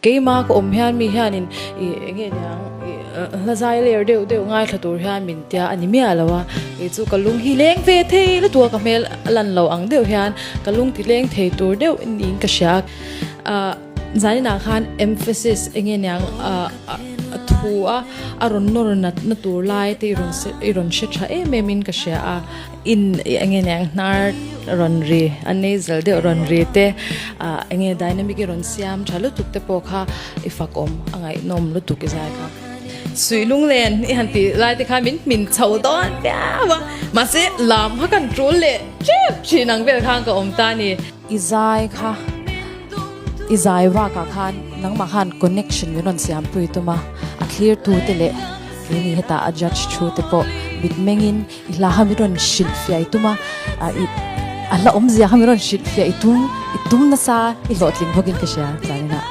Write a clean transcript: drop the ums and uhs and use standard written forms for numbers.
Keima ka awm hian mi hianin i enge niang i hla zai ler deuh deuh ngaithla tur hian min tia a ni miah lo a, kei chu ka lung hi leng ve thei lutuk a, ka hmel a lan lo ang deuh hian ka lung ti leng thei tur deuh niin ka hria a. Zaninah khan emphasis enge niang a thu a, a rawn nawr nat na tur lai te i rawn i rawn hre tha em em in ka hria a. In enge niang hnar rawn ri a nasal deuh rawn ri te ah enge dynamic i rawn siam tha lutuk te pawh kha i fakawm a ngaihnawm lutuk i zai kha. Suih lunglen i han tih lai te khan min hmin chho dawn viau a, mahse lam kha kan tul leh tep thin ang vel khan ka awm ta a ni. I zai kha i zai bakah khan nangmah khan connection min rawn siampui tum a, a thlir tu te leh keini hetah a judge thu te pawh mitmengin I hla kha min rawn hrilh fiah i tum a, i a hla awmzia kha min rawn hrilh fiah i tum, i tum nasa i hlawhtling bawkin ka hria zaninah.